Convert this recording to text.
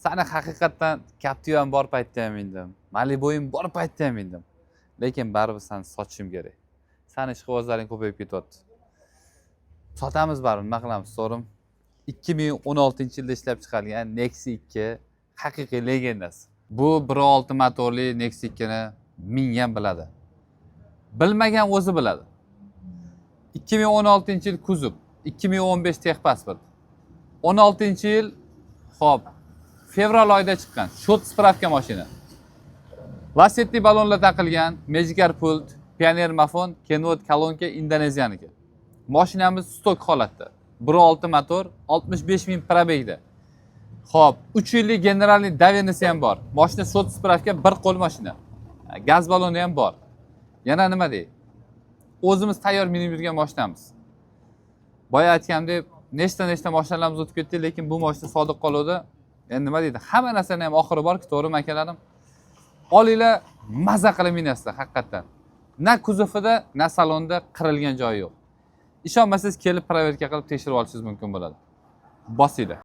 Sani haqiqatdan Captiva'm bor paytda ham mindim, Malibu'yim bor paytda ham mindim, lekin baribir sani sotishim kerak. Sani ishqibozlaring ko'payib ketyapti. Sotamiz baribir, nima qilamiz, to'g'rimi? 2016-yilda ishlab chiqarilgan Nexia 2 haqiqiy legendasi. Bu 1.6 motorli Nexia 2 ni mingan biladi, bilmagan o'zi biladi. 2016-yil kuzov, 2015 техпаспорт, 16-yil, ho'p, fevral oyida chiqqan, счёт справка mashina. Лафетный balonlar taqilgan, Magicar pult, Pioneer mafon, Kenwood kolonka Indoneziyaniki. Mashinamiz stok holatda. 1.6 motor, 65 ming пробег da. Xo'p, 3 yillik генеральный доверенность ham bor. Mashina счёт справка, bir qo'l mashina. Gaz baloni ham bor. Yana nima dey? O'zimiz tayyor minib yurgan mashinamiz. Boya aytganimdek, nechta nechta mashinalarimiz o'tib ketdi, lekin bu mashina sodiq qoluvdi. Endi nima deydi? Hamma narsani ham oxiri bor-ku, to'g'rimi, akalarim? Olinglar, maza qilib minasizlar haqiqatdan. Na kuzovida, na salonda qirilgan joyi yo'q. Ishonmasangiz, kelib проверка qilib tekshirib olishingiz mumkin bo'ladi. Bosinglar.